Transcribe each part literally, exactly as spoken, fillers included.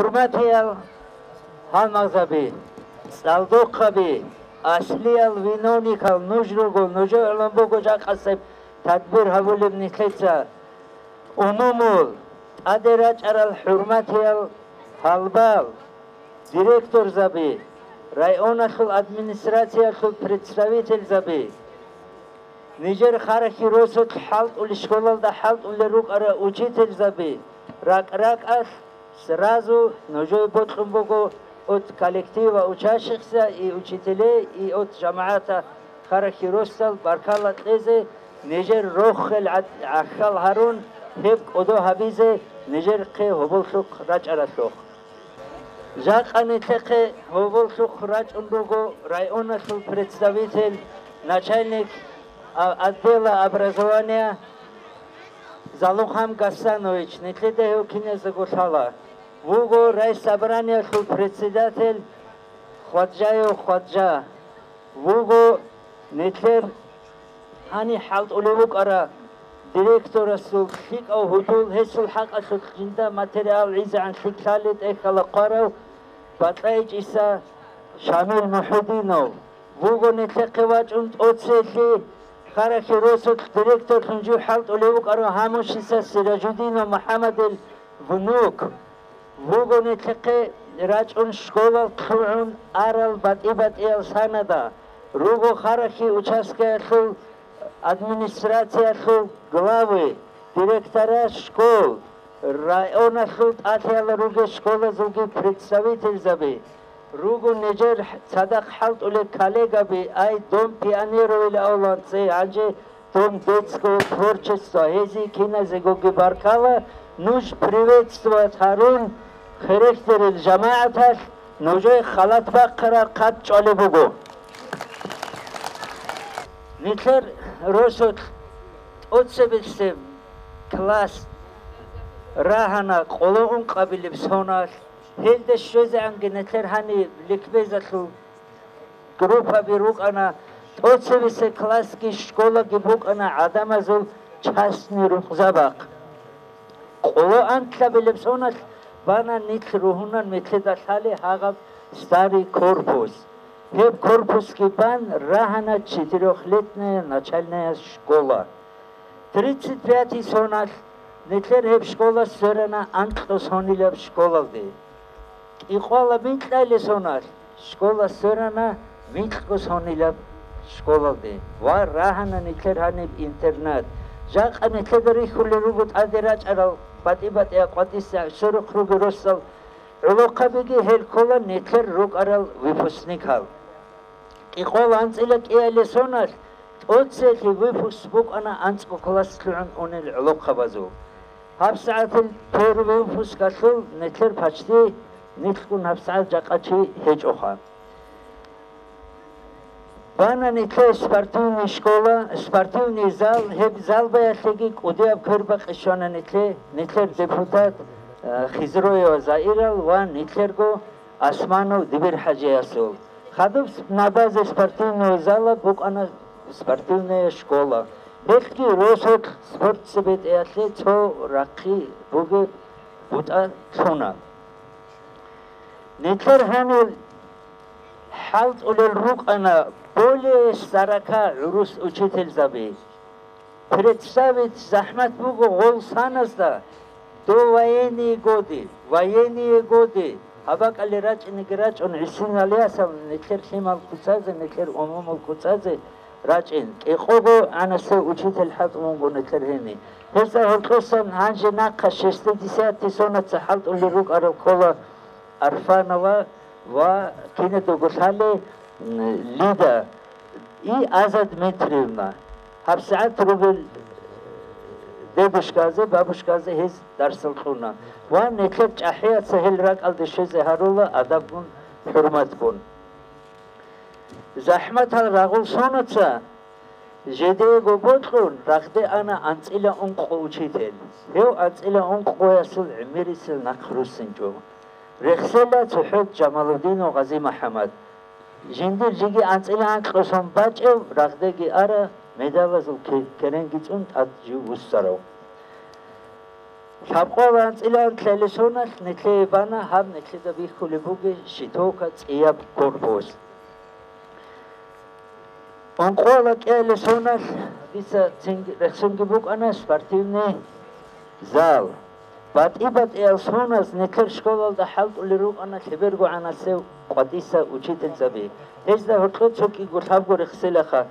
ХӀурматиял гьалмагъзаби, цӀалдохъаби, аслиял виновникал нуж руго, нужер гӀоло буго жакъасеб тадбир гьабулеб нилъеца. Умумул, тӀаде рачӀарал хӀурматиял гьалбал, директорзаби, районалъул администрациялъул представительзаби, нижер Харахьи росулъ хӀалтӀулел школалда хӀалтӀулел рукӀарал учительзаби, ракӀ-ракӀалъ сразу нужее бокьун буго от коллектива учащихся и учителей, и от жамагӀата Харахьи росдал баркала кьезе, нижер рохел гӀад-, гӀахьал гьарун, гьеб кӀодо гьабизе нижерхъе гьоболлъухъ рачӀаралъухъ. Жакъа нилъехъе гьоболлъухъ рачӀун руго районалъул представитель, начальник, а, отдела образования Залухъан Гасанович, нилъеда гьев киназего лъала, вуго райсобраниялъул председатель Хваджаев Хваджа, вуго нилъер гьаниб хӀалтӀулев вукӀарав директорасул лъикӀав гьудул, гьесул хӀакъалъулъ жинда материал гӀезегӀан лъикӀлъали тӀехьалда хъварав БатӀайчӀиса Шамил МухӀудинов, вуго нилъехъе вачӀун тӀоцеблъи Харахьи росулъ директорлъун жив хӀалтӀулев вукӀарав Гьамушиса Сиражудинов МухӀаммадил внук, вуго нилъехъе рачӀун школал лъугӀун арал батӀи-батӀиял санада, руго Харахьи участкаялъул администрациялъул главы, директора школ, районалъул тӀалъиялда ругел школазулги представительзаби, руго нижер цадахъ хӀалтӀулел коллегаби, ай, Дом пионеров или авланцӀе, гьанже Дом детского творчества, гьезие киназегоги баркала, нуж приветствовать гьарун, херехъ гьарурал жамагӀаталъ нужее халат бахъараб хъат чӀвалеб буго. Нилъер росулъ тӀоцебесеб класс рагьана къоло ункъабилеб соналъ, гьелде щвезегӀанги нилъер гьаниб ликбезалъул группаби рукӀана, тӀоцебесеб классги школаги букӀана гӀадамазул частный рукъзабахъ. Къоло анлъабилеб соналъ бана нилъ ругьунан метледа лъалеб гьагъаб старый корпус. Гьеб корпусги бан рагьана четырёхлетняя начальная школа. Тридцать пятый соналъ нилъер гьеб школа сверана анкьго сонилаб школалде. КӀикъоялда микьабилеб соналъ школа сверана микьго сонилаб школалде ва рагьана нилъер гьаниб интернат. Жакъа нилъеда рихьулел руго тӀаде рачӀарал батӀи-батӀияб къватӀиса сверухъ ругел росдал гӀолохъабиги, гьел ккола нилъер рукӀарал выпускникал. КӀикъоялда анцӀила кӀиабилеб соналъ тӀоцеблъи выпуск букӀана анцӀго класс лъугӀун унел гӀолохъабазул. ГьабсагӀатил первый выпускалъул нилъер почти нилъгун гьабсагӀат жакъа чи гьечӀоха. Бана нилъер спортивный школа, спортивный зал, гьеб залбаялъеги кӀудияб квербакъи щвана нилъе, нилъер депутат, э, Хизроева Заирал ва нилъерго Османов Дибир-хӀажиясул. Хадуб на базе спортивного зала букӀана спортивная школа. Гьелъги росулъ спорт цебетӀеялъе цо рахъи бугеб бутӀа лъуна. Нилъер гьанир хӀалтӀулел рукӀана более сорока гӀурус учительзаби. Представить захӀмат буго гъол саназда, до военные годы, военные годы, гьаб бакӀалде рачӀинеги рачӀун, гӀисиналъ ясал нилъер лъимал куцазе, нилъер умумул куцазе рачӀин, кӀикъого гӀанасев учитель хӀалтӀун вуго нилъер гьениб. Гьезда гьоркьосан гьанже нахъа шестидесятый сонаца хӀалтӀулел рукӀарал ккола Арфанова ва кинедаго лъалеб, м, Лида и Аза Дмитриевна. ГьабсагӀат ругел дедушказе, бабушказе гьез дарсал кьуна. Ва нилъер чӀахӀияца гьел ракӀалде щвезе гьарула адабгун, хӀурматгун. ЗахӀматал рагъул сонаца жидеего бокьун, рагъде ана анцӀила ункъо учитель. Гьев анцӀила ункъоясул гӀемерисел нахъ руссинчӀо. Рехсела цохӀо Жамалудинов ГъазимухӀаммад. Жиндир жеги анцӀила анкьго сон бачӀев, рагъдеги ара, медалазул ке-, керенги цӀун тӀад жив вуссарав. Лъабкъоялда анцӀила анкьалъ соналъ нилъее бана гьаб нилъеда бихьулеб бугеб щитовка цӀияб корпус. Ункъоялда кӀиялъ соналъ дица цинги рехсунги букӀана спортивный зал. БатӀи-батӀиял соназ нилъер школалда хӀалтӀулел рукӀана лъебергогӀанасев къватӀиса учительзаби. Гьезда гьоркьоб цо кӀиго лъабго рехселаха: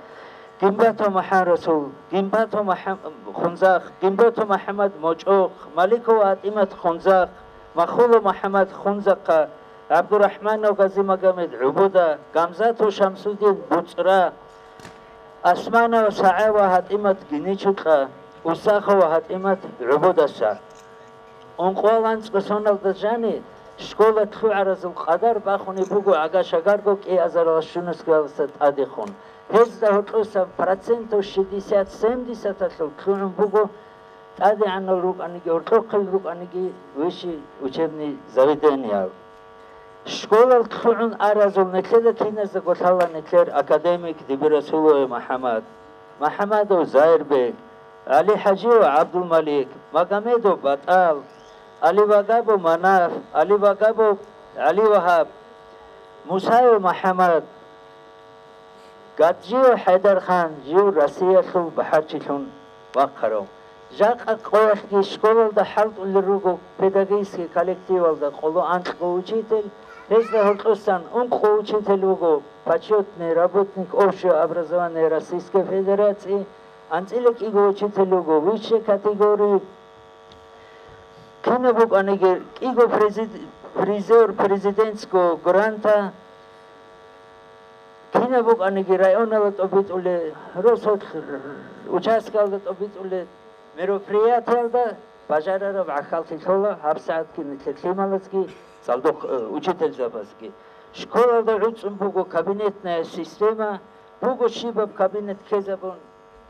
Гимбатов МахӀарасул, Гимбатов МахӀам-, Хунзахъ, Гимбатов МахӀаммад МочӀохъ, Маликова ГьатӀимат Хунзахъ, Махулов МахӀаммад Хунзахъа, ГӀабдурахӀманов Газимагомед ГӀубуда, Гамзатов Шамсудин БуцӀра, Османова СагӀа ва ГьатӀимат Гиничукьа, Усахова ГьатӀимат ГӀубудаса. Ункъоялда анцӀго соналда жани школа лъугӀаразул къадар бахунеб буго гӀага-шагарго кӀиазаралда щунусгалдаса тӀадехун. Гьезда гьоркьосан процентов шестьдесят-семьдесяталъул лъугӀун буго, тӀадегӀанал рукӀаниги, гьоркьохъел рукӀаниги высший учебный заведениеял. Школалъ лъугӀун аразул нилъеда киназдаго лъала нилъер академик Дибирасулове МахӀаммад, МахӀаммадов Зайирбек, ГӀалихӀажиев ГӀабдулмалик, Магомедов БатӀал, Аливагабов Манаф, Аливагабов ГӀаливагьаб, Мусаев МахӀаммад, Гаджиев ХӀайдархан, жив Россиялъул бахӀарчилъун вахъарав. Жакъа къоялъги школалда хӀалтӀулел руго педагогический коллективалда къоло анкьго учитель, гьезда гьоркьосан ункъо учитель вуго почётный работник общего образования Российской Федерации, анцӀила кӀиго учитель вуго высшей категории, кинаб букӀаниги кӀиго прези-, призер президентского гранта, кинаб букӀаниги районалда тӀобитӀулел, росулъ участкалда тӀобитӀулел мероприятиялда бажарараб гӀахьаллъи лъола гьабсагӀатги нилъер лъималазги, цӀалдохъ-, э, учительзабазги. Школалда гӀуцӀун буго кабинетная система, буго щибаб кабинет ккезабун,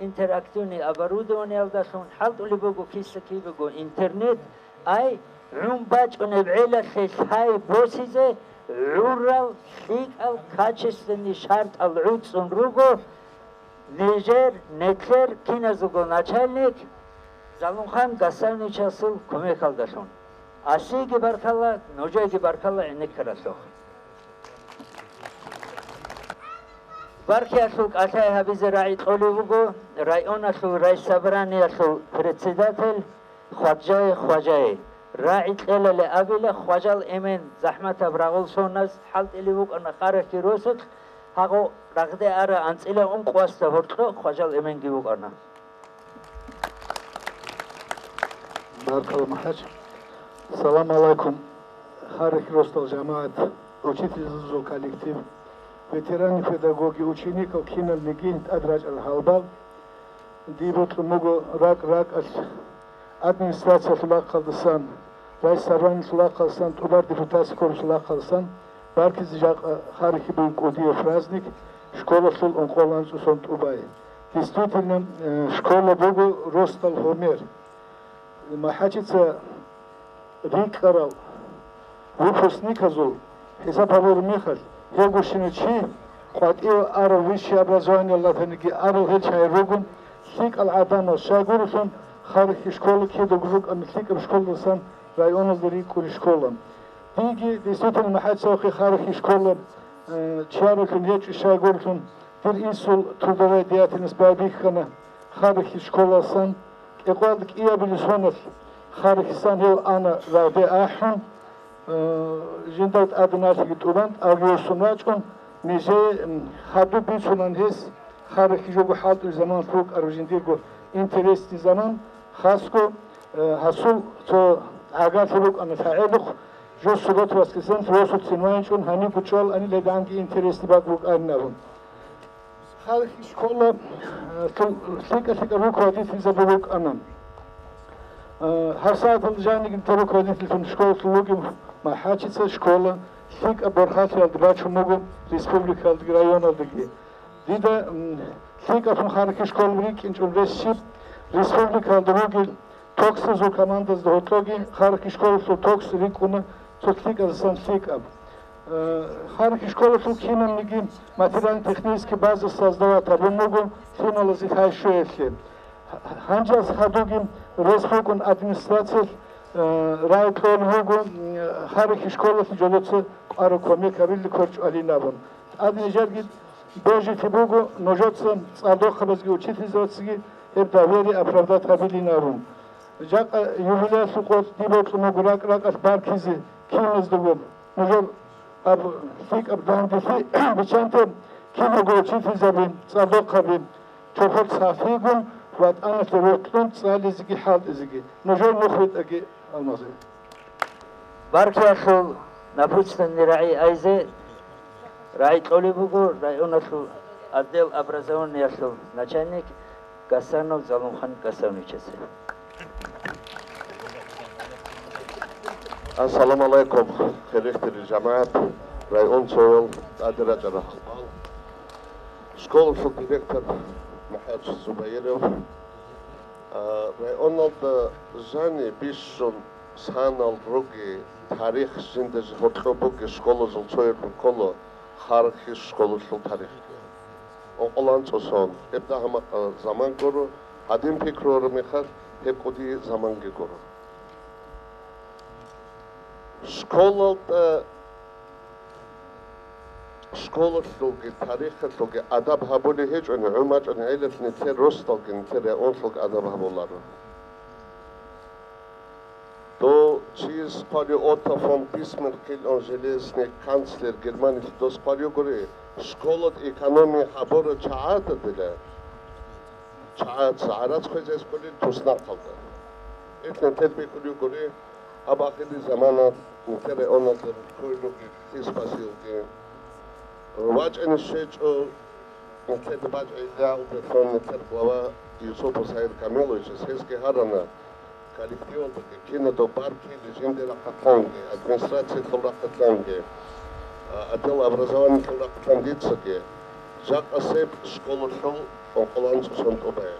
интерактивный оборудованиялдалъун, хӀалтӀулеб буго киса-кибего интернет, ай, гӀун бачӀунеб гӀелалъе лъай босизе гӀурал лъикӀал качественный шартӀал гӀуцӀун руго нижер, нилъер киназулго начальник Залумхан Гасановичасул кумекалдалъун. Асиеги баркалла, нужееги баркалла гӀенеккаралъухъ. Бархиялъул кӀалъай гьабизе рагӀи кьолев вуго районалъул райсобраниялъул председатель Хваджае Хважае. РагӀи кьелали абила, Хважал эмен захӀматаб рагъул соназ хӀалтӀилев вукӀана Харахьи росулъ, гьагъо рагъде ара анцӀила ункъ васда гьоркьо Хважал эменги вукӀана. Баркала, МахӀач. Салам алайкум, Харахьи росдал жамагӀат, учительзабазул коллектив, ветераны педагоги, ученикал киналниги тӀад рачӀарал гьалбал. Дие бокьун буго ракӀ-ракӀалъ администрациялъул рахъалдасан, райсобраниялъул рахъалдасан, тӀубар депутатский корпусул рахъалдасан баркизе жакъа Харахьи бугеб кӀудияб праздник, школалъул ункъоялда анцӀго сон тӀубай. Действительно, э, школа буго росдал гьумер. МахӀачица рикӀкӀарал выпускниказул хӀисаб гьабураб мехалъ, гьевгощинав чи къватӀиве арав, высшее образование лъаниги арав гьел чагӀи ругун, лъикӀал гӀадамал щайгурелъул, Харахьи школа кидаго букӀана лъикӀаб школалдасан районалда рикӀкӀунеб школа. Диеги действительно МахӀачицахъе Харахьи школа, э, чиярлъун гьечӀо щайгурелъул, дир инсул трудовая деятельность байбихьана Харахьи школалдасан. КӀикъоялда кӀиабилеб соналъ Харахьисан гьев ана рагъде ахӀун, э, жинда тӀадегӀанлъиги тӀубан, тӀагӀун вуссун вачӀун, нижее, м, хадуб бицунан гьес, Харахьи жого хӀалтӀулеб заманалъ букӀараб жиндирго интересный заман, хасго, э, гьасул цо гӀагарлъи букӀана лъагӀелухъ, жо суббота-воскресенлъи росулъцин вайинчӀун, гьанибго чӀвалаанила гьедигӀанги интересный бакӀ букӀарин абун. Харахьи школа, э, лъу-, лъикӀа-лъикӀа руководительзаби рукӀана. Э, гьабсагӀаталда жанибги руководительлъун школалъул вугев МахӀачица школа лъикӀаб борхалъиялде бачун буго республикалдаги районалдаги. Дида, м, лъикӀаблъун Харахьи школа рикӀкӀинчӀун рес щиб, республикалда ругел ТОКС-азул командазда гьоркьоги Харахьи школалъул ТОКС рикӀкӀуна цо лъикӀаздасан лъикӀаб. Э, Харахьи школалъул кинабниги материально-технический база создавать гьабун буго лъималазе лъай щвеялъе. Гьанже хадубги рес букӀун администрациялъ Э, рай кьолеб буго, м, гьарихьи школалъе жолоца къвараб кумек гьабилин кверчӀвалин абун. ТӀаде нижерги божизе буго нужеца цӀалдохъабазги учительзабазги гьеб доверие оправдать гьабилин абун. Жакъа юбилеялъул къоялъ дие бокьун буго ракӀ-ракӀалъ баркизе киназдаго. Нужер гьаб лъикӀаб данделъи биччанте киназго учительзаби, цӀалдохъаби, чорхол сахлъигун ВатӀаналъе вокьун цӀализеги хӀалтӀизеги. Нужер нух битӀаги, Алмаз. Баркиялъул напутственный рагӀи айзе, рагӀи кьолеб буго районалъул отдел образованиялъул начальник Гасанов Залумхан Гасановичасе. Ассаламу алейкум, хириял жамагӀат, район цоял, тӀаде рачӀарал халкъ. Школалъул директор МухӀамад Зубайров, а, районалда жаниб бищун санал ругел, тарих жинда гьоркьоб бугел школазул цоял ккола, гьарахъ школалъул тарих. Ункъоялда анцӀго сон, гьеб дагьа-макъа заман гуро, гьадин пикру гьабураб мехалъ, гьеб кӀудияб заманги гуро. Школалда, школалъулги тарихалъулги адаб гьабулеб гьечӀони, гӀумачӀони, гӀелалъ нилъер росдалги, нилъер районалъулги адаб гьабуларо. Дов чияс хъвалев Отто фон Бисмаркилан, железный канцлер Германиялъул, дос хъвалев гури, школалда экономия гьабурал чагӀазда дила, чагӀаца гӀарац хвезес кколел туснахъалда. Итни тедбикӀулев гури, гьаб ахирисеб заманалъ нилъер районалда кколелги, хисбасилги вачӀине щвечӀо. Нилъеда бачӀиялдалъун нилъер глава Юсупов Саид Камиловичас гьесги гьарана, коллективалдаги киназдаго баркили жинда рахъалъанги, администрациялъул рахъалъанги, а, отдел образованиялъул рахъалъан дицаги, жакъасеб школалъул ункъоялда анцӀго сон тӀубай.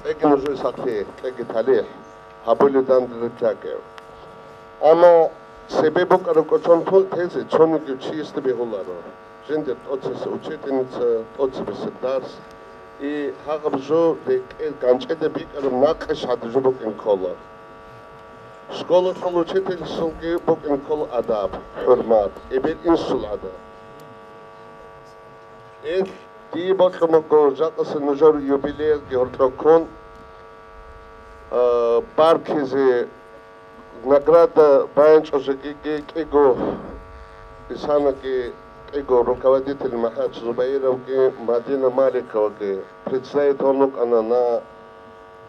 Кьеги нужее сахлъи, кьеги талихӀ, гьабулеб данде ритӀаги. Амма цебе букӀараб кӀочон ту-, тезе цониги чиясда бегьуларо. Жиндир тӀоцебесеб учительница, тӀоцебесеб дарс, и гьагъаб жо рекӀел ганчӀеда бикӀараб накъиш гьадин жо букӀин ккола. Школалъул учительасулги букӀин ккола адаб, хӀурмат, эбел-инсул адаб. Ил дие бокьун буго жакъасеб нужер юбилейги гьоркьоб ккун, а, баркизе, награда баянчӀожеги кӀиго, исанаги кӀиго руководитель МухӀамад Зубайровги, Мадина Маликоваги представить гьавун вукӀана на,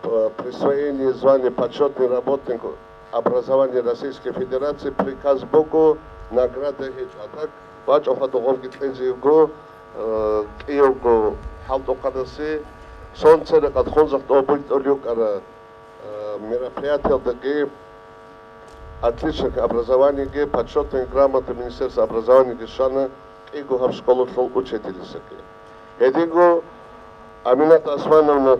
э, присвоение звания почётный работник образования Российской Федерации, приказ буго, награда гьечӀо. А так, вачӀун хадуб гъобги кьезе йиго, э, кӀиявго хӀалтӀухъанасе, сон церекъад хунзахъ тӀобул тӀолъукӀара, э, мероприятиялдаги, отличник образованиеги, почётный грамота Министерства образованиеги щвана кӀиго гьаб школалъул учительницаги. Гьединго Аминат Османовна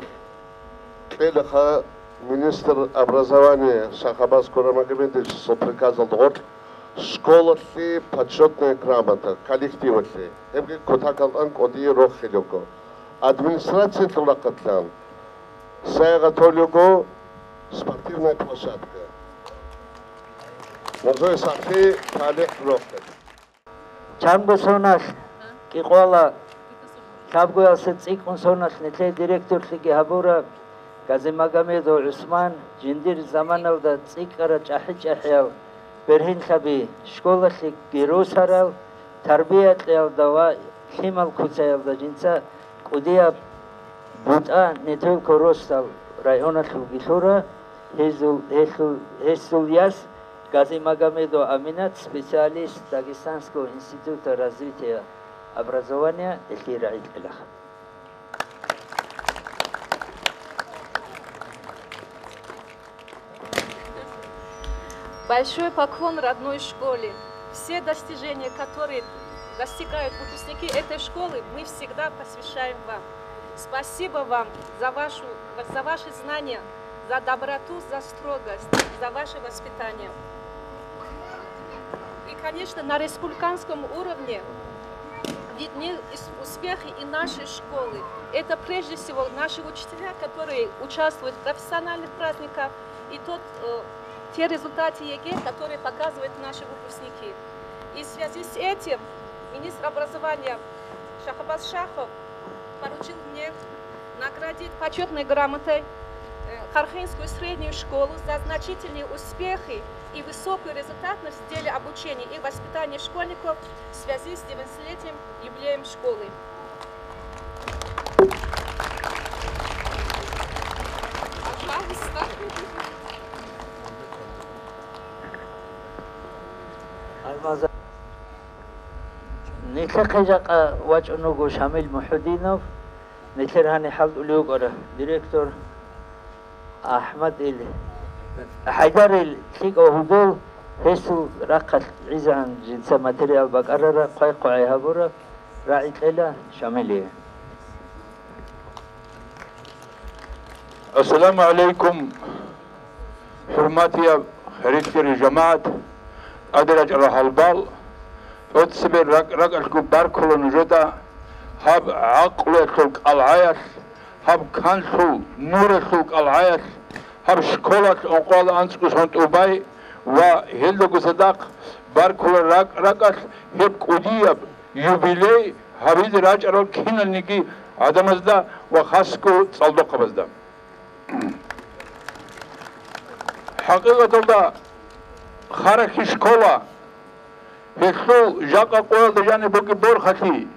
кьелаха министр образования Шахабаз Курамагомедовичасул приказалда гъоркь школалъе почётная грамота, коллективалъе, гьебги кутакалда кӀудияб рохел руго. Администрациялъул рахъалъан сайгъатал руго спортивная площадка. Нужее сахлъи, талихӀ, рохел. Чанго соналъ кӀикъвала, лъабгоялъе цӀикӀкӀун соналъ нилъее директорлъиги гьабура Газимагомедов ГӀусман, жиндир заманалда цӀикӀкӀарал чӀахӀи-чӀахӀиял бергьенлъаби школалъеги росарал, тарбия кьеялда ва лъимал куцаялда жинца кӀудияб бутӀа не только росдал, районалъулги лъура. Гьезул, гьелъул, гьесул яс Газимагомедова Аминат, специалист Дагестанского института развития образования, гьелъие рагӀи кьела. Большой поклон родной школе. Все достижения, которые достигают выпускники этой школы, мы всегда посвящаем вам. Спасибо вам за вашу, за ваши знания, за доброту, за строгость, за ваше воспитание. И, конечно, на республиканском уровне видны ис-, успехи и нашей школы. Это прежде всего наши учителя, которые участвуют в профессиональных праздниках, И тот, э, те результаты ЕГЭ, которые показывают наши выпускники. И в связи с этим министр образования Шахбаз Шахов поручил мне наградить почетной грамотой, э, Хархинскую среднюю школу за значительные успехи и высокую результатность в деле обучения и воспитания школьников в связи с девятнадцатилетием юбилеем школы. Пожалуйста. Алмаза. Нилъехъе жакъа вачӀун вуго Шамил Мухьудинов. Нилъер гьаниб хӀалтӀулев вукӀара директор АхӀмад ил, ХӀайдар ил лъикӀав гьудул, гьесул рахъалъ гӀизегӀан жинца материал бакӀарара, хъвай-хъвагӀи гьабура, рагӀи кьела Шамилие. Ассаламу гӀалайкум, хӀурматияб хириял жамагӀат, тӀаде рачӀарал гьалбал, тӀоцебе ракӀ-ракӀалъго баркула нужеда гьаб гӀакълуялъул кӀалгӀаялъ, гьаб канлъул нуралъул кӀалгӀаялъ, гьаб школалъ ункъоялда анцӀго сон тӀубай ва гьелдаго цадахъ баркула ракӀ-ракӀалъ гьеб кӀудияб юбилей гьабизе рачӀарал киналниги гӀадамазда ва хасго цӀалдохъабазда. ХӀакъикъаталда, Харахьи школа, гьелъул жакъа къоялда жаниб бугеб борхалъи,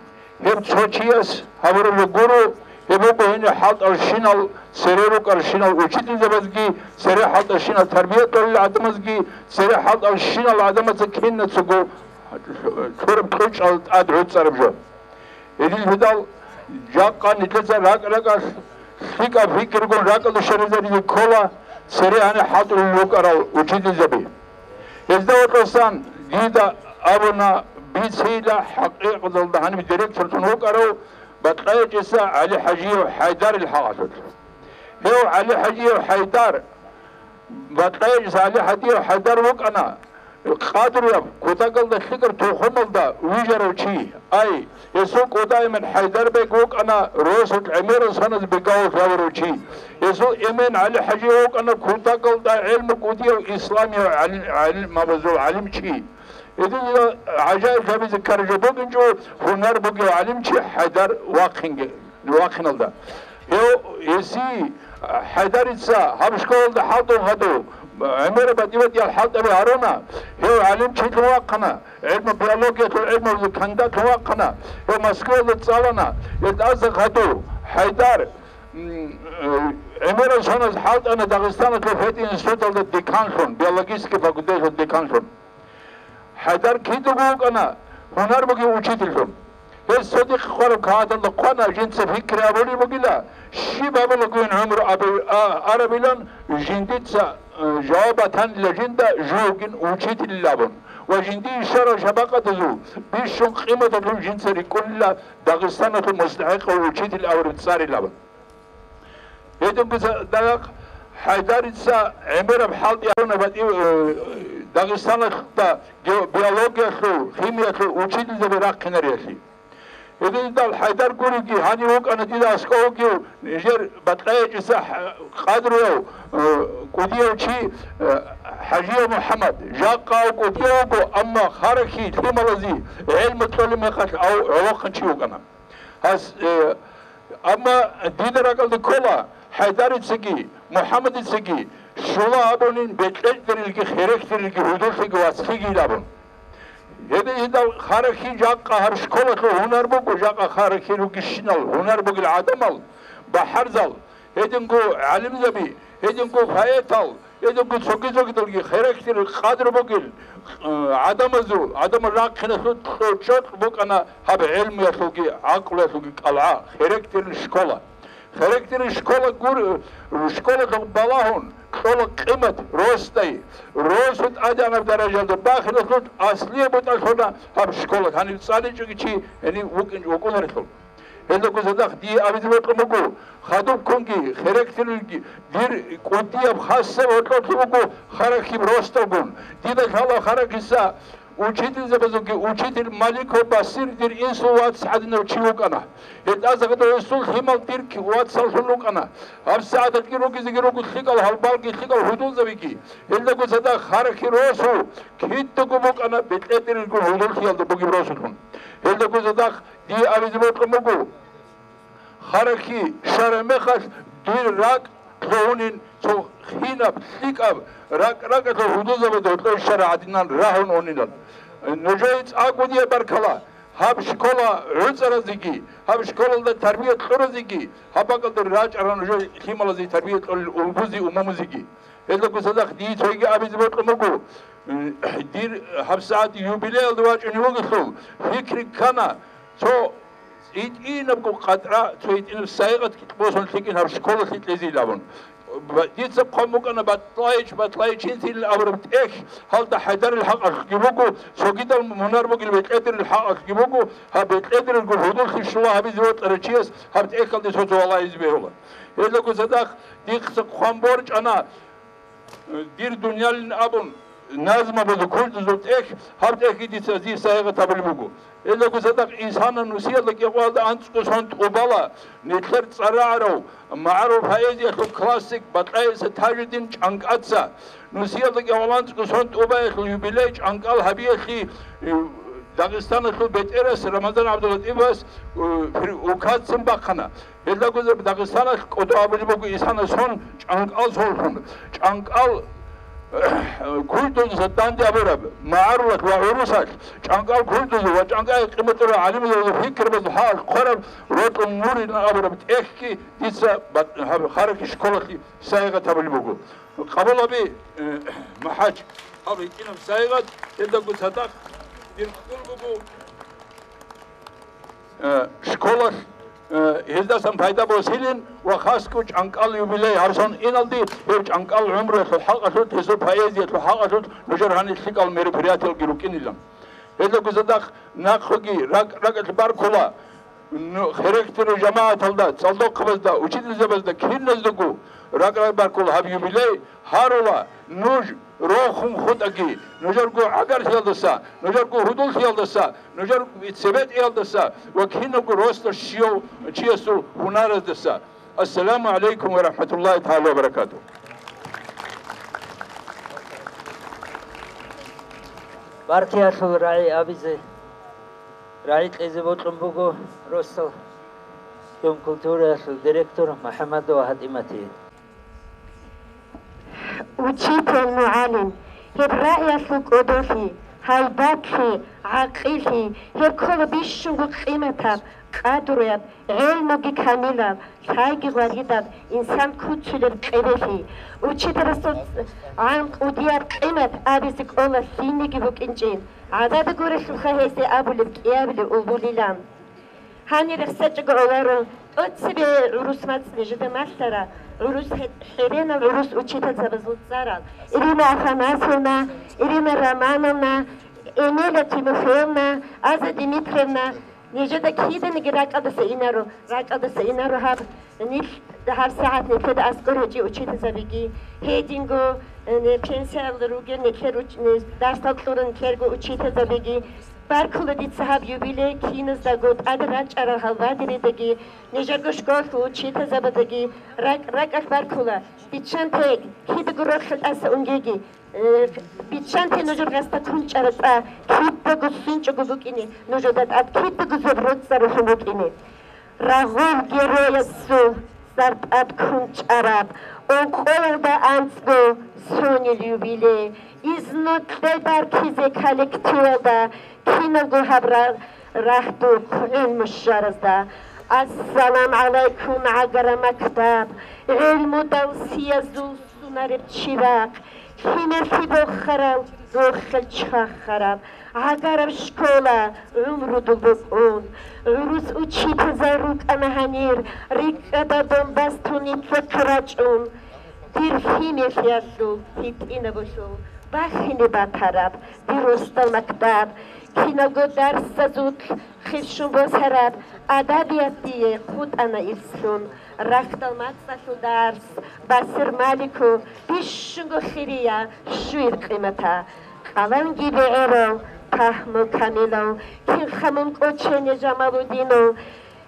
гьеб цо чияс гьабураб гуро, гьеб буго гьениб хӀалтӀалщинал, цере рукӀарщинал учительзабазги, цере хӀалтӀалщинал тарбия тӀолел гӀадамазги, цере хӀалтӀалщинал гӀадамазда кинацаго лъураб кьучӀал тӀад гӀуцӀараб жо. Гьедин гьедал жакъа нилъеца ракӀ-ракӀалъ лъикӀаб пикригун ракӀалде щвезаризе ккола, цере гьаниб хӀалтӀулел рукӀарал учительзаби. Гьезда гьоркьосан дида абуна бицейила хӀакъикъаталда гьаниб директорлъун вукӀарав БатӀайчӀиса ГӀали-ХӀажиев ХӀайдарил хӀакъалъулъ. Гьев ГӀали-ХӀажиев ХӀайдар, БатӀайчӀиса ГӀали-ХӀажиев ХӀайдар вукӀана, къадруяб, кутакалда лъикӀаб тухумалда вижарав чи. Ай, гьесул кӀудияв эмен ХӀайдарбег вукӀана, росулъ гӀемерал соналъ бегавуллъи гьавурав чи. Гьесул эмен ГӀали-ХӀажи вукӀана, кутакалда гӀелму кӀудияв исламияв гӀалим, гӀалимабазул гӀалимчи. Гьединила гӀажаиблъабизе ккараб жо бугинчӀо, гьунар бугев гӀалимчи ХӀайдар вахъинги-, вахъиналда. Гьев, гьесие, ХӀайдарица гьаб школалда хӀалтӀун гьадув, гӀемераб батӀи-батӀиял хӀалтӀаби гьаруна, гьев гӀалимчилъун вахъана, гӀелму биологиялъул гӀелмуялда кандидатлъун вахъана, гьев Москваялда цӀалана, гьелда гьадув, ХӀайдар, м, э, гӀемерал соналъ хӀалтӀана Дагъистаналъул пединституталда деканлъун, биологический факультетлъун деканлъун. ХӀайдар кидаго вукӀана гьунар бугев учительлъун. Гьес цо дихъ хъвараб кагъаталда хъвана, жинца пикри абулеб бугила, щиб абулагойин гӀумру аби-, а-, арабилан жиндица, э, жаваб батанила жинда жугьугин учительил абун ва жиндие щварал шапакъатазул бищун къиматалъун жинца рикӀкӀунила Дагъистаналъул мустахӀикъав учитель абураб цӀарил абун. Гьединго цадахъ ХӀайдарица гӀемераб хӀалтӀи гьаруна батӀи-, э, Дагъистаналда гео-, биологиялъул, химиялъул учительзаби рахъинариялъе. Гьединал ХӀайдар гуриги гьанив вукӀана дида аскӀов вугев нижер БатӀайчӀиса хӀ-, къадруяв, э, кӀудияв чи, э, ХӀажияв МухӀаммад. Жакъа кӀудияв вуго, амма Харахьи лъималазе гӀелму кьолеб мехалъ ав гӀолохъан чи вукӀана. Гьас, э, амма дида ракӀалде ккола, ХӀайдарицаги, МухӀаммадицаги щула абунин бекьечӀдерилги, херехъдерилги, гьудуллъиги вацлъигийил абун. Гьеб гьедал Харахьи жакъа гьаб школалъул гьунар буго, жакъа Харахьи ругищинал гьунар бугел гӀадамал, бахӀарзал, гьединго гӀалимзаби, гьединго поэтал, гьединго цоги-цогидалги херехъдерил къадру бугел, э, гӀадамазул, гӀадамал рахъиналъул чӀо-, чӀотӀ букӀана гьаб гӀелмуялъулги гӀакълуялъулги кӀалгӀа, херехъдерил школа. Херехъдерил школа гур-, школалъухъ балагьун, кьола къимат, росдай, росу тӀадегӀанаб даражалда бахиналъул аслияб бутӀа лъуна гьаб школа, гьанив цӀаличӀоги чи гьенив вукӀин-, вукӀунарелъул. Гьелдаго цадахъ дие абизе бокьун буго, хадубккунги, херехъдерилги, дир кӀудияб хасаб гьоркьоблъи буго Харахьиб росдалгун. Дида лъала Харахьиса Учительзабазулги учитель Маликов Басир дир инсул вац гӀадинав чи вукӀана. Гьел тӀаса гъадав гьесул лъимал дир ки-, вацаллъун рукӀана. ГьабсагӀат гьелги ругезеги руго лъикӀал гьалбалги лъикӀал гьудулзабиги. Гьелдаго цадахъ Харахьи росу кидаго букӀана бетӀерирго гьудуллъиялда бугеб росулъун. Гьелдаго цадахъ дие абизе бокьун буго. Харахьи щвараб мехалъ дир ракӀ лъугьунин цо хинаб, лъикӀаб, ракӀ-ракӀалъул гьудулзабазда гьоркьор щвараб гӀадинан рагьун унилан. Нужее цӀакъ дие баркала, гьаб школа гӀуцӀаразеги, гьаб школалда тарбия кьуразеги, гьаб бакӀалда рачӀарал нужер лъималазе тарбия кьолел улбузе, умумузеги. Гьелдаго цадахъ дие цойги абизе бокьун буго, дир гьабсагӀат юбилеялда вачӀунев вугелъул, пикри ккана, цо гьитӀинабго къатӀра, цо гьитӀинаб сайгъат босун лъикӀин гьаб школалъе кьезейилан абун. Ба-, дица хъван букӀана Батлайич, Батлайичинцин абураб тӀехь гьалда ХӀайдарил хӀакъалъулъги буго, цогидал мунар бугел БетӀерил хӀакъалъулъги буго, гьаб БетӀерилго гьудуллъи щула гьабизе вокьарав чияс гьаб тӀехьалде цо-цо валагьизе бегьула. Гьелдаго цадахъ дихъ хъван борчӀана, дир дуниялин абун, назмабазул, курдузул тӀехь, гьаб тӀехьги дица дир сайгъат гьабулеб буго. Гьелдаго цадахъ Исана нусиялда кӀикъоялда анцӀго сон тӀубала, нилъер цӀарагӀарав, магӀарул поэзиялъул классик Батлайиса Тажидин ЧӀанкӀаца, нусиялда кӀикъоялда анцӀго сон тӀубаялъул юбилей ЧӀанкӀал гьабиялъе, э, Дагъистаналъул бетӀерас Рамазан ГӀабдулатӀиповас, э, пир-, указцин бахъана. Гьелдаго Дагъистаналъ кӀодо абулеб буго Исана сон ЧӀанкӀал соллъун. ЧӀанкӀал курдузда данде абураб магӀарулалъ ва гӀурусалъ, ЧӀанкӀал курдузул ва ЧӀанкӀал къиматурал гӀалимзабазул пикрабазул хӀакъалъулъ хъвараб рокьун муридна абураб тӀехьги дица бат-, гьаб Харахьи школалъе сайгъат гьабулеб буго. Къабул гьабе, э, МухӀаж, гьаб гьитӀинаб сайгъат, гьелдаго цадахъ дир ккун буго. Э, школалъ, э, гьелдасан пайда босилин ва хасго ЧӀанкӀал юбилей гьаб сон иналде, гьеб ЧӀанкӀал гӀумруялъул хӀакъалъулъ, гьесул поэзиялъул хӀакъалъулъ нужер гьанир лъикӀал мероприятиялги рукӀинилан. Гьелдаго цадахъ нахъеги ракӀ-ракӀалъ баркула, ну, херехтери жамагӀаталда, цӀалдохъабазда, учительзабазда, киназдаго ракӀ-ракӀ баркула гьаб юбилей гьарула, нуж рохун хутӀаги, нужерго гӀагарлъиялдаса, нужерго гьудуллъиялдаса, нужер цебетӀиялдаса ва кинабго росдал щияв чиясул гьунараздаса. Ассаламу гӀалайкум ва рахӀматуллагьи тагӀала ва баракатугь. Баркиялъул рагӀи абизе, рагӀи кьезе бокьун буго росдал дом культураялъул директор МухӀаммадова ГьатӀиматие. Учитель, мугӀалим, гьеб рагӀиялъул кӀодолъи, гьайбатлъи, гӀакъиллъи, гьеб ккола бищунго къиматаб, къадруяб, гӀелмуги камилаб, лъайги гъваридаб инсан куцулеб кьебелъи. Учителасул гӀан кӀудияб къимат абизе кӀола лъиниги букӀинчӀин, гӀадада гурелъулха гьезде абулеб кӀиабилеб улбулилан. Гьанир рехсечӀого гӀоларо, тӀоцебе гӀурус мацӀ нижеда малъара, гӀурус хӀе-, хӀеренал гӀурус учительзабазул цӀарал: Ирина Афанасьевна, Ирина Романовна, Эмеля Тимофеевна, Аза Дмитриевна, нижеда киданиги ракӀалдаса инаро, ракӀалдаса инаро гьаб, нилъ гьаб сагӀат нилъеда аскӀор гьечӀи учительзабиги, гьединго, э, пенсиялда ругел нилъер уч-, э, дарсал кьурал нилъерго учительзабиги. Баркула дица гьаб юбилей киназдаго, тӀаде рачӀарал гьалбадеридаги, нижерго школалъул учительзабаздаги ракӀ-, ракӀалъ баркула. Биччанте, кидаго рохел тӀаса унгеги, э, биччанте нужер гъасда кунчӀараб тӀа, кидаго синчӀого букӀине, нужеда тӀад кидаго зоб роцӀцӀаралъун букӀине. Рагъул героясул сардаб кунчӀараб, ункъоялда анцӀго сонил юбилей, изну кье баркизе коллективалда, киналго гьаб ра-, рагьдухъ гӀилму щваразда. Ассалам гӀалайкум, гӀагара мактаб, гӀилмудал сиязул сунареб чирахъ, лъимерлъи бохарал рохел чвахараб, гӀагараб школа гӀумрудул букӀун. ГӀурус учительзал рукӀана гьанир, рикӀкӀада Донбасс тунитла рачӀун. Дир лъимерлъиялъул гьитӀинабулъул бахине батараб дир росдал мактаб, киналго дарсазулъ хирщун босараб адабият дие хутӀана ирслъун. Рахьдал мацӀалъул дарс, Басир Маликов, бищунго хирия, щуир къимата. Къаланги бегӀерал Ахмул Камилов, кин хамун кӀочене Жамалудинов,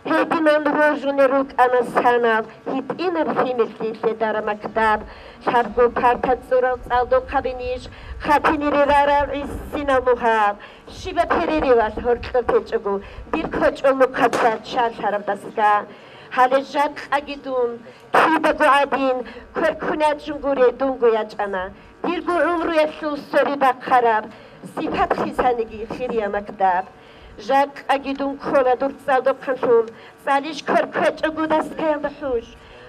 гьединан рожуне рукӀана санал, гьитӀинаб лъимер лъедараб мактаб, лъабго парта цӀурал цӀалдохъаби ниж, хъатинире рарал гӀисинал мугьал, щибаб перерывалъ гьоркьоб течӀого, дир кочӀол мухъаб чалъараб дасга. Гьале жакъаги дун, кидаго гӀадин, кверкуначун гуре дунго ячӀана. Дирго гӀумруялъул сори бахъараб, сипат хисаниги хирия мактаб. Жакъаги дун ккола дур цӀалдохъанлъун, цӀалищ квер кквечӀого дасгаялда хӀуж.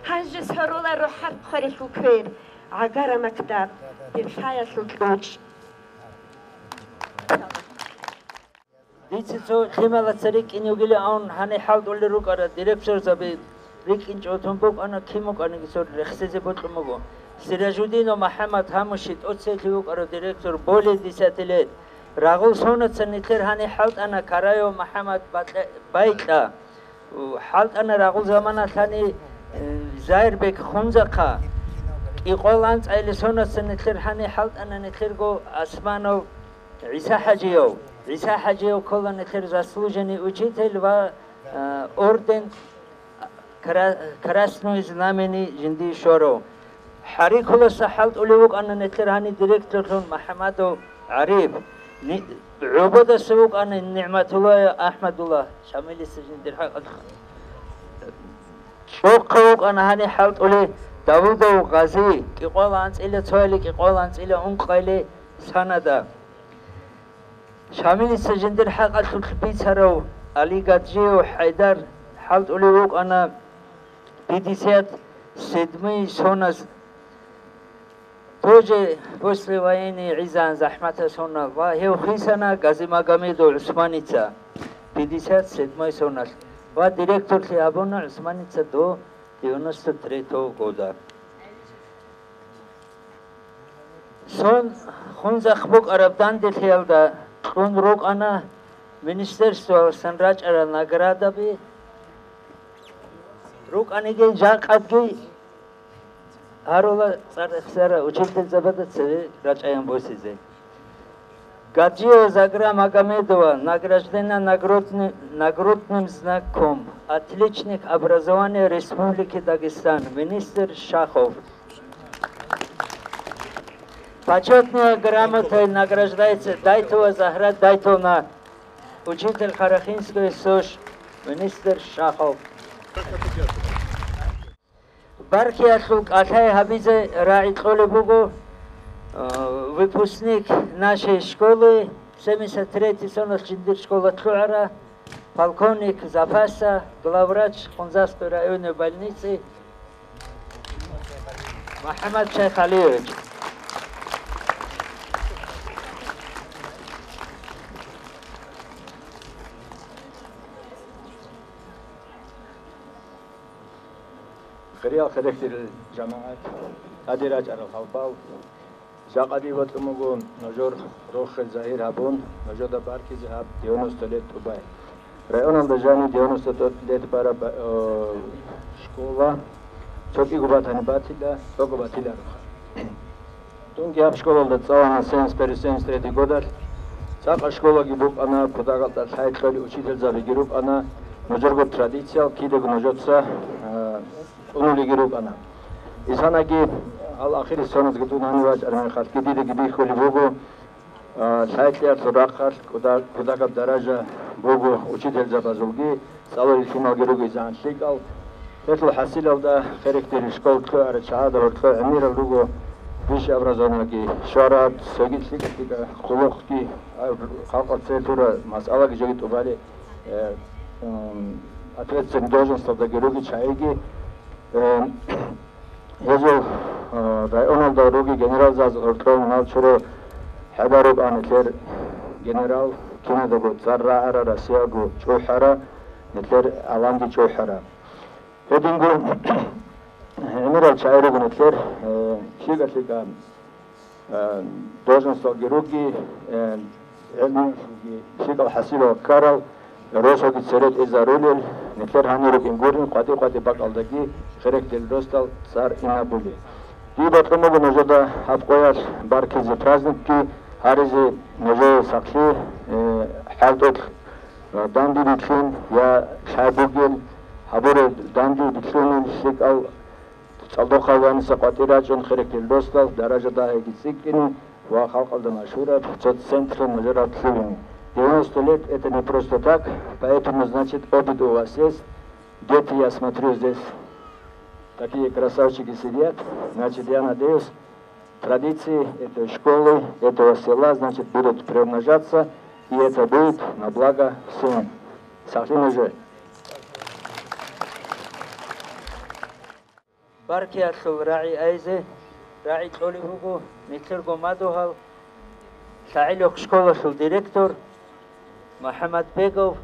Гьанже соруларо хӀарп хъварилъул квер, гӀагара мактаб, дир лъаялъул кьучӀ. Дица цо лъималаца рикӀкӀине вугилан гьаниб хӀалтӀулел рукӀарал директорзаби рикӀкӀинчӀого тун букӀана, кин букӀаниги цо рехсезе бокьун буго. Сиражудинов МухӀаммад, гьамуши тӀоцеблъи вукӀарав директор, более десяти лет. Рагъул сонаца нилъер гьаниб хӀалтӀана Караев МухӀаммад Бакьа-, Байкьа. ХӀалтӀана рагъул заманалъ гьаниб, э, Зайирбек Хунзахъа. КӀикъоялда анцӀила сонаца нилъер гьаниб хӀалтӀана нилъерго Османов ГӀиса-хӀажияв. ГӀиса-хӀажияв ккола нилъер заслуженный учитель ва, э, орден Кра-, Красное Знамени жиндие щварав. ХӀарикуласа хӀалтӀулев вукӀана нилъер гьаниб директорлъун МухӀаммадов ГӀариф. Ни-, ГӀободаса вукӀана НигӀматуллаев АхӀмадулла, Шамилица жиндир хӀакъалъулъ. ЧӀохъа вукӀана гьаниб хӀалтӀулев Давудов Гъази, кӀикъоялда анцӀила цояли, кӀикъоялда анцӀила ункъайли санада. Шамилица жиндир хӀакъалъулъ бицарав Алигаджиев ХӀайдар хӀалтӀулев вукӀана пятьдесят седьмой соназ, тоже послевоенный гӀизан захӀматаб соназ, ва гьев хисана Газимагомедов ГӀусманица пятьдесят седьмой соналъ ва директорлъи гьабуна ГӀусманица до девяносто третьего года. Сон Хунзахъ букӀараб данделъиялда кьун рукӀана министерствоялдасан рачӀарал наградаби, рукӀаниги жакъадги гьарула цӀар-, цӀарахъсара учительзабазда цеве рачӀаян босизе. Гаджиева Загра Магомедова награждена нагрудни-, нагрудным знаком «Отличник образования Республики Дагестан», министр Шахов. Почётная грамотой награждается Дайтова Загьра Дайтовна, учитель Харахинской СОШ, министр Шахов. Баркиялъул кӀалъай гьабизе рагӀи кьолеб буго, э, выпускник нашей школы, семьдесят третий соналъ жиндир школа лъугӀарав, полковник запаса, главврач Хунзахской районной больницы МухӀаммад Шайхалиевич. Хириял херехъе жамагӀат, тӀаде рачӀарал хӀалбал, жакъа дие бокьун буго нужер рохел загьир гьабун, нужеда баркизе гьаб девяносто лет тӀубай. Районалда жаниб девяносто лет бараб, э, школа цо кӀиго батани батила, цого батилароха. Дунги гьаб школалда цӀалана семьдесят первый, семьдесят третий годалъ. ЦӀакъа школаги букӀана, кутакалда лъай кьолел учительзабиги рукӀана, нужерго традициял кидаго нужеца, а, тӀунулеги рукӀана. Исанаги гьал ахирисеб соназги дун гьанив вачӀараб мехалъги дидаги бихьулеб буго, а, лъай кьолелъул рахъалъ куда-, кутакаб даража буго учительзабазулги, цӀалулел лъималги руго изегӀан лъикӀал. Гьелъул хӀасилалда херехъе школ лъугӀарал чагӀазда гьоркьоб гӀемерал руго высшее образованиеги щвараб, цоги лъикӀа-лъикӀа хъулухъги, а, халкъалъ цере лъурал масъалаги жоги тӀубалел, э, м, ответственный должносталдаги ругел чагӀиги, э, Гьезул, э, районалда ругел генералзабаз гьоркьоб мунагьал чурул хӀедар рукӀана нилъер генерал, киназдаго цӀар рагӀарал, Россияго чӀухӀарал, нилъер гӀаламги чӀухӀарал. Гьединго гӀемерал чагӀи руго нилъер, э, лъикӀа-лъикӀа э, должносталги руги, э, гӀелмуялъулги лъикӀал хӀасилал ккарал, росулги цере тӀезарулел, нилъер гьанир рукӀин гурин, къватӀи-къватӀи бакӀалдаги херехъе росдал цӀар инабулел. Дие бокьун буго нужеда гьаб къоялъ баркизе праздникги, Гьаризе нужее сахлъи, э, хӀалтӀулъ, э, данде бикьин, я лъай бугел гьабураб данде бикьунел лъикӀал цӀалдохъабазда къватӀир рачӀун, херекел росдал даража дагьабги цӀикӀкӀине ва халкъалда машгьураб цо централъ нужер лъугьине. Девяносто лет — это не просто так, поэтому, значит, опыт у вас есть. Дети, я смотрю, здесь такие красавчики сидят. Значит, я надеюсь, традиции этой школы, этого села, значит, будут приумножаться, и это будет на благо всем. Сахлъи нужее. Баркиялъул рагӀи айзе, рагӀи кьолеб буго нилъерго мадугьал ЛъагӀилохъ школалъул директор МухӀаммадбегов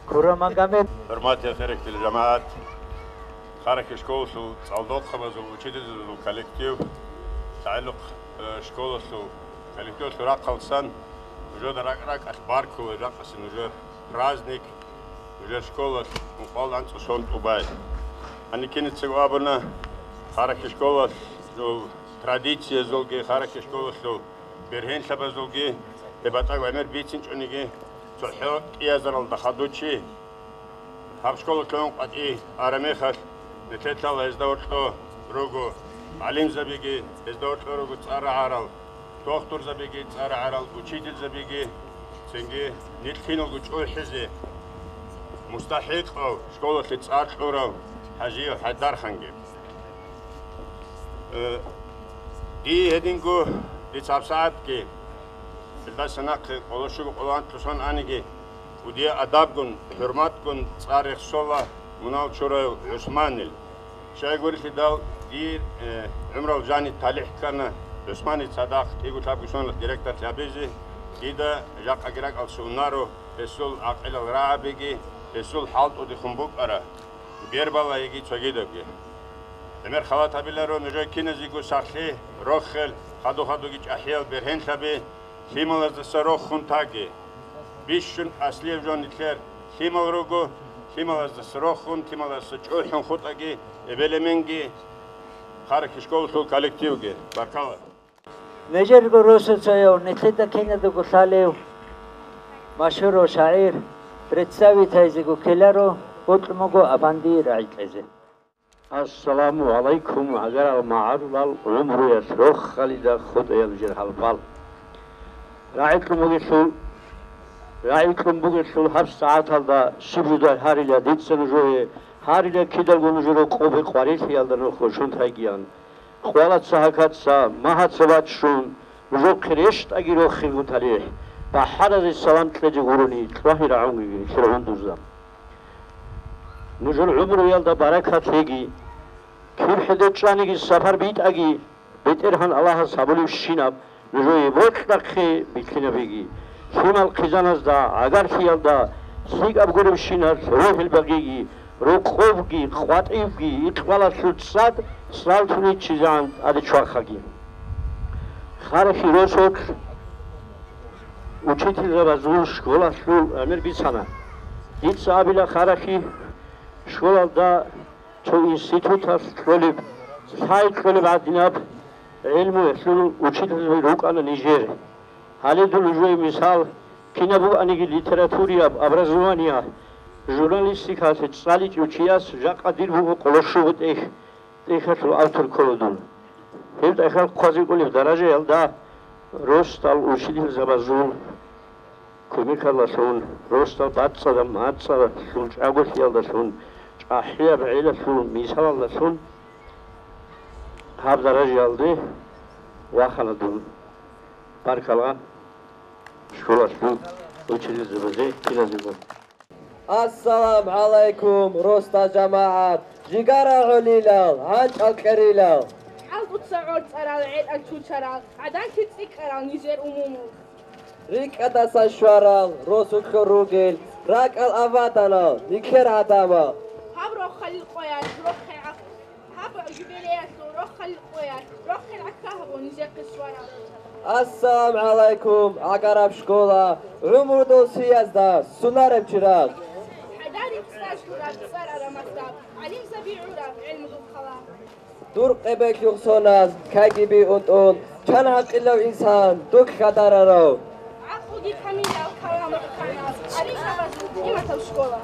Курамагомед. ХӀурматиял херекдул жамагӀат, Харахъи школалъул цӀалдохъабазул, учительзабазул коллектив, ЛъагӀилохъ, э, школалъул коллективалъул рахъалдасан нужеда ракӀ-ракӀалъ баркула жакъасе нужер праздник, нужер школалъ ункъоялда анцӀго сон тӀубай. Гьаниб кинацаго абуна, Харахъи школалъул традициязулги, Харахъи школалъул бергьенлъабазулги, гьеб батӀа гӀемер бицинчӀониги, цохӀо кӀиазаралда хадув чи гьаб школалъ лъугӀун къватӀи араб мехалъ, нилъеда лъала гьезда гьоркьо руго гӀалимзабиги, гьезда гьоркьо руго цӀар рагӀарал дохтурзабиги, цӀар рагӀарал учительзабиги, цинги нилъ киналго чӀухӀизе мустахӀикъав, школалъе цӀар кьурав ХӀажиев ХӀайдарханги. Э, дие гьединго дица гьабсагӀатги, илдаса нахъе къоло щуго къоло анлъго сон аниги, кӀудияб адабгун, хӀурматгун цӀар рехсола мунагьал чураяв ГӀусманил. Щайгурелъидал, дир, э, гӀумрал жаниб талихӀ ккана ГӀусманил цадахъ кӀиго-лъабго соналъ директорлъи гьабизе, дида жакъаги ракӀалде унаро гьесул гӀакъилал рагӀабиги, гьесул хӀалтӀудехун букӀараб бербалагьиги цогидабги. ГӀемер халат гьабиларо нужер киназего сахлъи, рохел, хадув-хадуги чӀахӀиял бергьенлъаби, лъималаздаса рохун таги. Бищун аслияб жо нилъер лъимал руго, лъималаздаса рохун, лъималаздаса чӀухӀун хутӀаги, эбел-эменги, Харахъи школалъул коллективги. Баркала. Нижерго росасаяв, нилъеда киназдаго лъалев машгьурав шагӀир, представитайзего ккеларо, бокьун буго Афандица рагӀи кьезе. Ассаламу гӀалайкум, гӀагарал магӀарулал, гӀумруялъ рохалида хутӀаял жер хӀалбал. РагӀи кьун бугелъул, рагӀи кьун бугелъул гьаб сагӀаталда щиб жо гьарила дица нужее, гьарила кидаго нужер рокъобе къварилъиялда нух бачун тайгиян. Къвалаца гьакаца, магьаца баччун, нужехъе рещтӀаги рохинго талихӀ, бахӀаразе салам кьезе гурони, кьвагьи рагӀунгеги нилъер гьундузда. Нужер гӀумруялда баракат лъеги, киб хӀедечӀаниги сапар битӀаги, БетӀергьан Аллагьас гьабулебщинаб нужее бокьахъе бихьинабиги. Лъимал хъизаназда, гӀагарлъиялда, лъикӀаб гуребщиналъ рогьел багиги, рокъобги, къватӀибги, икъбалалъул цӀад цӀаллъуниччизегӀан тӀаде чвахаги. Харахъи росулъ учительзабазул школалъул гӀемер бицана. Дица абила, Харахъи школалда цо институталъ кьолеб, лъай кьолеб гӀадинаб гӀелмуялъул учительзаби рукӀана нижер. Гьале дун нужее мисал, кинаб букӀаниги литератураяб образование, журналистикалъе цӀаличӀев чияс жакъа дир буго къоло щуго тӀехь, тӀехьалъул автор ккола дун. Гьеб тӀехьалъ хъвазе кӀолеб даражаялда росдал учительзабазул кумекалдалъун, росдал бацӀцӀадаб мацӀалъул чӀаголъиялдалъун, чӀахӀияб гӀелалъул мисалалдалъун гьаб даражаялде вахана дун. Баркала школалъул учительзабазе, киназего. Ассалам гӀалайкум, росдал жамагӀат, жигара гӀолилал, гьанкӀал кьерилал. ХӀалтӀуца гӀорцӀарал, гӀетӀал чучарал, гӀаданлъи цӀикӀкӀарал нижер умумул. РикӀкӀадаса щварал, росулъ ругел, ракӀал аваданал, нилъер гӀадамал. Гьаб рохалил къоялъ, рохел гӀах-, гьаб юбилеялъул рохалил къоялъ, рохел гӀахьа гьабун нижехъе щварал. Ассалам гӀалайкум, гӀагараб школа, гӀумрудул сиязда сунареб чирагъ. ХӀадарихъ сажгураб цӀар араб мактаб, гӀалимзаби гӀураб гӀелмудул хъала. Дур къебеклъухъ соназ кайги биунтӀун, Чан гьакъилав инсан, дур хьадарарав. ГӀакълуги камилав, каламухъанав, гьарисабаз мугӀиматав школа.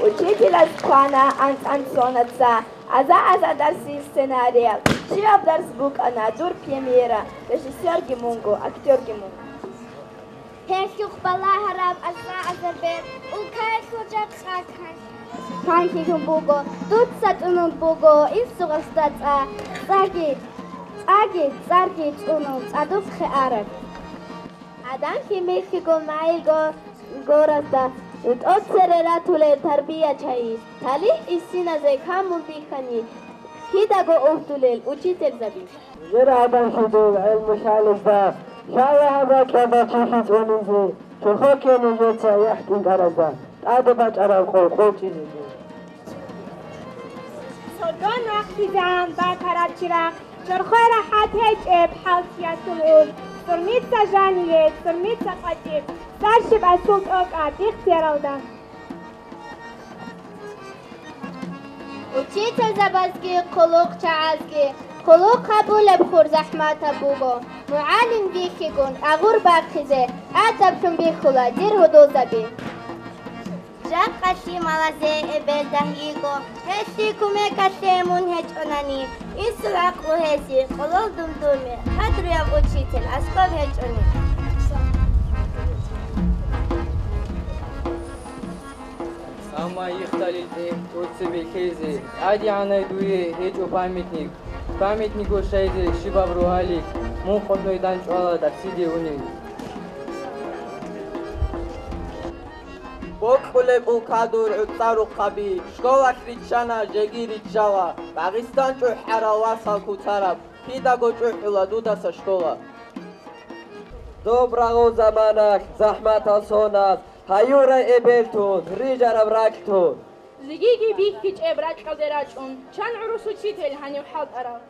Учителас квана анцӀ-анцӀонаца аза-аза дарсил сценарияб. Щибаб дарс букӀана дур премьера, режиссерги мунго, актёрги мунго. Гьелъухъ балагьараб аза-азар бер улкаялъул жакъа кканлъи. Канлъи лъун буго, дуца тӀунун буго инсугъасда цӀа, цӀаги, цӀаги, цӀарги цӀунун цӀадухъе араб. Адам химихьиго майилго горазда, тӀоцере ратулел тарбия чайи, талихӀ иссиназе камун бихьани, кидаго угьдулел учительзаби. Жер гӀадан хьидул гӀелму лъалезда, лъала гьаб ракьалда чи хицӀунизе, чорхо ккене жеца яхӀ тӀинкӀаразда, тӀаде бачӀараб къо къочӀизеги. Содон вахъизегӀан батараб чирахъ, чорхое рахӀат гьечӀеб хӀалтӀиялъул гӀур, цӀурница жаниве, цӀурница къватӀиб, сарщиб асул тӀокӀаб ихтияралда. Учительзабазги хъулухъчагӀазги хъулухъ гьабулеб хур захӀматаб буго, мугӀалим вихьигун агъур бахъизе, ТӀадаб лъун бихьула, дир гьудулзаби. Жакъа лъималазе эбел дагь йиго, гьелъие кумекалъе мун гьечӀонани, инсул гӀакълу гьезие, къолол думдуме, кадруяб учитель аскӀоб гьечӀони. Амма ихталил тӀехь цӀуцебе лъезе, тӀадегӀанай дуе гьечӀо памятник. Памятниго щайзе щибаб рогьалил, мун къотӀнойдан чӀвала дарсиде унел. Бокьулеб улкадур гӀуцӀа рухъаби, школалъ риччана, жеги риччала, Дагъистан чӀухӀарал васал куцараб, кидаго чӀухӀула дудаса школа. Доб рагъул заманалъ захӀматал соназ, гьаюрай эбел тун, рижараб ракь тун. Жегиги бихьичӀеб ракьалде рачӀун, чан гӀурус учитель гьанив хӀалтӀарав?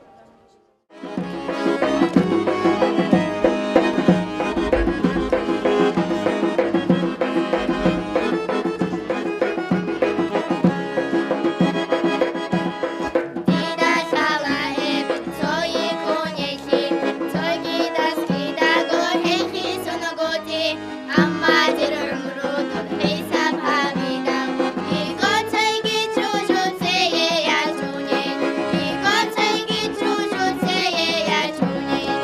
Амма дир гӀумру дун хӀисаб гьабидал, диго цайги чӀужу цее ячӀунел, диго цайги чӀужу цее ячӀунел.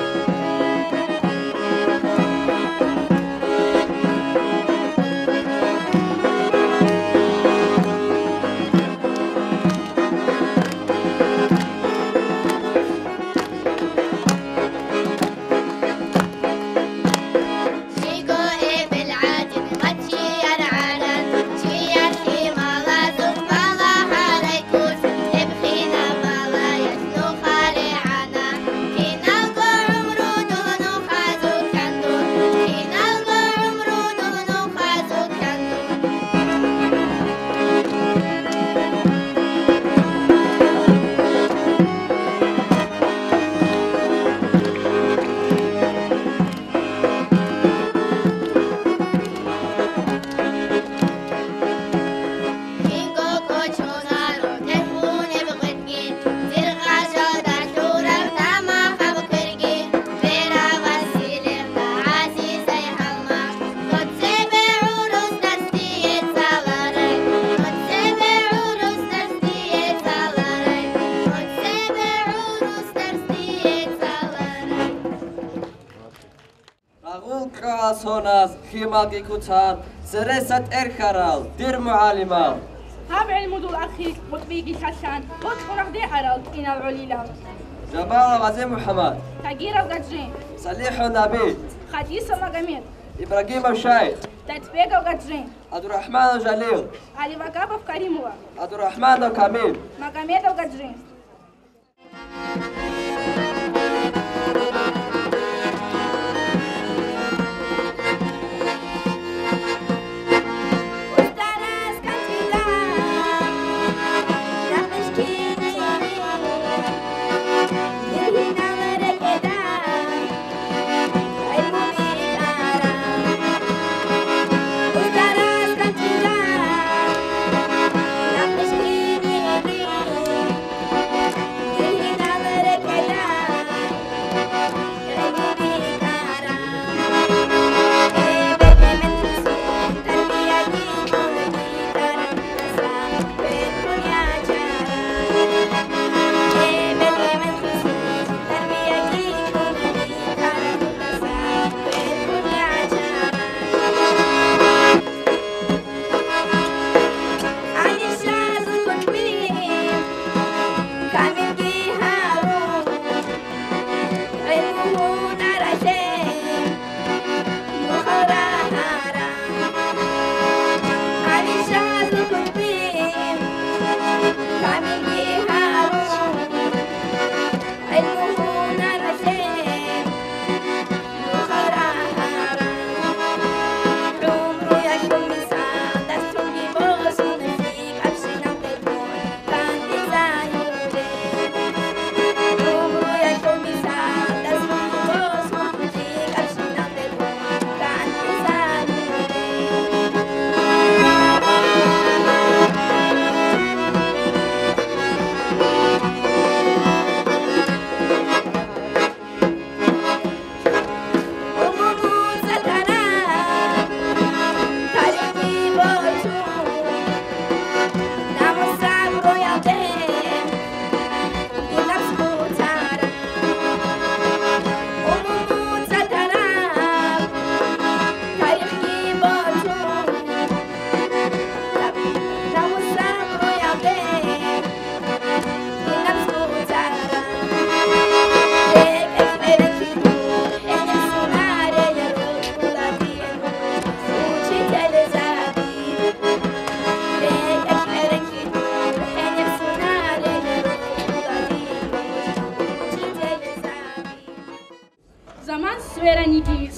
Рагъул кьогьал соназ, лъималги куцан, цереса тӀерхьарал, дир мугӀалимал! Гьаб гӀелмудул ахикь къутӀбиги лъалъан, бокьун рагъде гӀарал кӀинал гӀолилал. Жамалов ГъазимухӀаммад. Тагиров Гаджи. СалихӀун Наби. Хадисов Магомед. Ибрагимов Шайх. Датбегов Гаджи. ГӀабдурахӀманов Жалил. ГӀаливагапов Каримова. ГӀабдурахӀманов Камил. Магомедов Гаджи.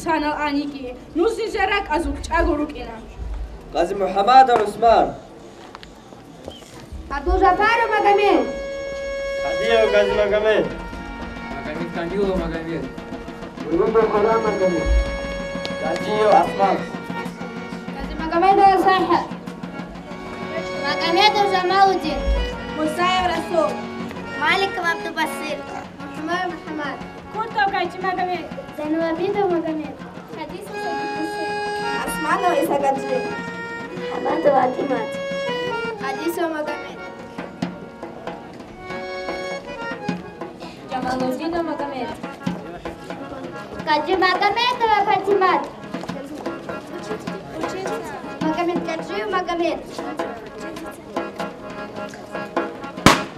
Канал аниги, нуж нижер ракӀазул чӀаго рукӀина. Къази МухӀаммадов ГӀусман. Абдулжапаров Магомед. Хадиев Къази Магомед. Магомед Камилов Магомед. Улугов Къала Магомед. Газиев Асман. Къази Магомедов Сахар. Магомедов Жамалудин. Мусаев Расул. Маликов Абдубасир. МухӀаммад МухӀаммад. Куртов Гьажи Магомед. Зайнулабидов Магомед. Хадисов Сагидбусир. Асманов ГӀиса-Гьажи. ХӀамадов ПатӀимат. Хадисов Магомед. Жамалудинов Магомед. Гьажи Магомедова ПатӀимат. Магомед Гьажиев Магомед.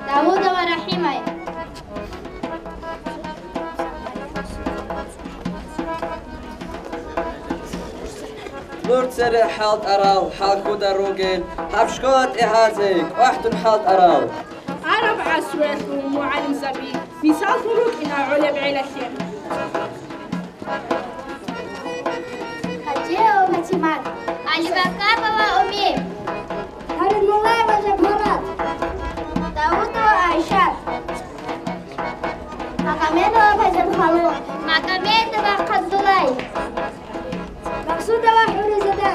Давудова РахӀимая. Нур цере хӀалтӀарал, хӀалхуда ругел, гьаб школа тӀегьазе кӀвахӀдун хӀалтӀарал. Араб гӀасруялъул мугӀалимзаби мисаллъун рукӀина гӀолеб гӀелалъе. Хадиева ПатӀимат. Алибакапова Умим. Гьарибмуллаева Жабгьарат. Давудова ГӀайшат. Магомедова Файзатханум. Магомедова Хъазулай. Максудова ХӀуризада.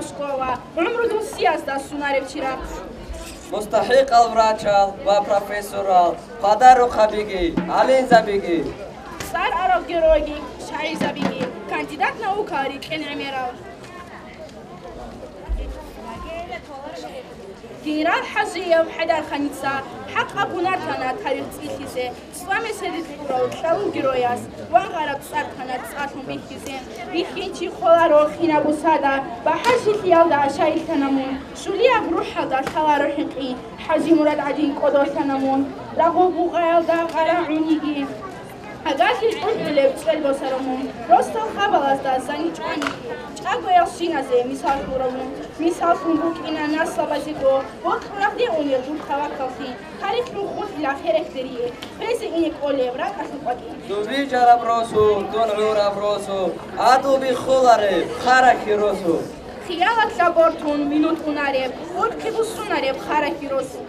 Школа, гӀумру дусиязда сунарев чирахъ. МустахӀикъал врачал ва профессорал, хъвадарухъабиги, гӀалимзабиги. ЦӀар арал геройги, шагӀирзабиги, кандидат наукал рикьен гӀемерал. Генерал ХӀажиев ХӀайдарханица хӀакъаб гьунар тана тарих цӀилъизе, исламияб сериялъул кьалул геройас ван гъараб цӀар тана цӀалъун бихьизе. Бихьинчи холаро хинаб бусада, бахӀарчилъиялда шагьидлъана мун, шулияб рухӀалда лъаларо хӀинкъи, ХӀажимурад гӀадин кӀодолъана мун, рагъул бугъаялда гъара гӀуниги. Агарлъи чӀунтӀулеб цӀел босаро мун, росдал хабалазда зани чӀвани, чӀагоял щиназе мисал лъуравун. Мисаллъун букӀина наслабазего, бокьун рагъде унел дур таваккаллъи, тарихлъун хутӀила херехде рие, кквезе ине кӀолеб ракӀалъул къвакӀи. Дун вижараб росу, дун гӀураб росу, гьадул биххулареб, хъарахьи росу. Хиялалъа бортун минут унареб, уркъи буссунареб, хъарахьи росу.